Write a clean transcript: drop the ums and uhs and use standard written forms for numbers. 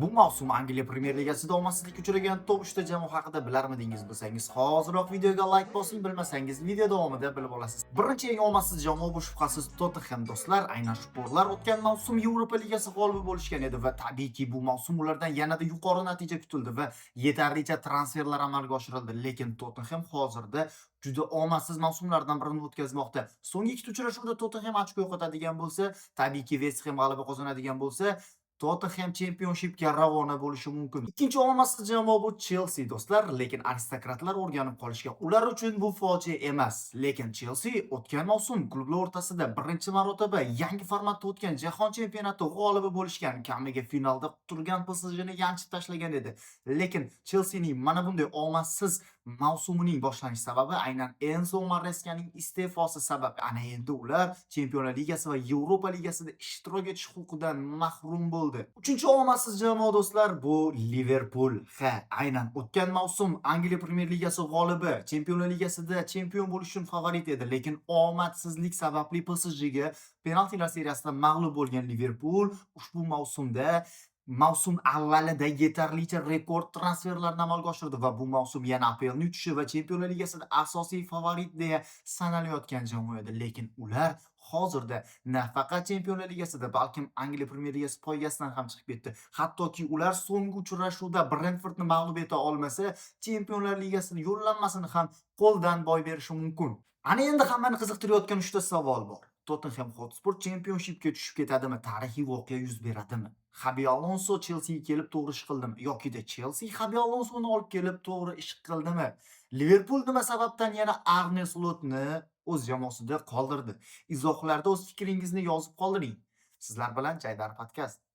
Bu mavsum Angliya Premyer Ligasida omadsizlikka uchragan top 3 ta jamoa haqida bilarmidingiz? Bilsangiz, hoziroq videoga like bosing, bilmasangiz, video davomida bilib olasiz. Birinchi eng omadsiz jamoa bu shubhasiz Tottenham, do'stlar. Aynan shporlar o'tgan mavsum Yevropa Ligasi g'olibi bo'lishgan edi va tabiiyki, bu mavsum ulardan yanada yuqori natija kutildi va yetarlicha transferlar amalga oshirildi. Lekin Tottenham hozirda juda omadsiz mavsumlardan birini o'tkazmoqda. So'nggi ikkita uchrashuvda Tottenham ochko yo'qotadigan bo'lsa, tabiiyki, West Ham g'alaba qozonadigan bo'lsa, Tottenham Championshipga ravona bo'lishi mumkin. Ikkinchi omadsiz jamoa bu Chelsea, do'stlar, lekin aristokratlar o'rganib qolishgan. Ular uchun bu fojia emas. Lekin Chelsea o'tgan mavsum klublar o'rtasida birinchi marotaba yangi formatda o'tgan Jahon chempionati g'olibi bo'lishgan. Kamiga finalda turgan PSJni yanchib tashlagan edi. Lekin Chelseaning mana bunday omadsiz mavsumining boshlanish sababi aynan Enzo Mareskaning iste'fosi sabab. Ana endi ular Chempionlar Ligasi va Yevropa Ligasida ishtirok etish huquqidan mahrum bo'ldi. Uchinchi omadsiz jamoa, do'stlar, bu Liverpool. Ha, aynan o'tgan mavsum Angliya Premyer Ligasi g'olibi, Chempionlar Ligasida chempion bo'lish uchun favorit edi, lekin omadsizlik sababli PSJga penaltilar seriyasida mag'lub bo'lgan Liverpool ushbu mavsumda mavsum avvalida yetarlicha rekord transferlarni amalga oshirdi va bu mavsum yana APLni yutishi va Chempionlar Ligasida asosiy favorit deya sanalayotgan jamoa edi. Lekin ular hozirda nafaqat Chempionlar Ligasida, balkim Angliya Premyer Ligasi poygasidan ham chiqib ketdi. Hattoki ular so'nggi uchrashuvda Brentfordni mag'lub eta olmasa, Chempionlar Ligasining yo'llanmasini ham qo'ldan boy berishi mumkin. Ana endi hammani qiziqtirayotgan 3 ta savol bor. Tottenham Hotspur Championshipga tushib ketadimi? Tarixiy voqea yuz beradimi? Xabi Alonso Chelsiga kelib to'g'ri ish qildimi? Yokida Chelsi Xabi Alonsoni olib kelib to'g'ri ish qildimi? Liverpul nima sababdan yana Arne Slotni o'z jamoasida qoldirdi? Izohlarda o'z fikringizni yozib qoldiring. Sizlar bilan Jaydar podkast.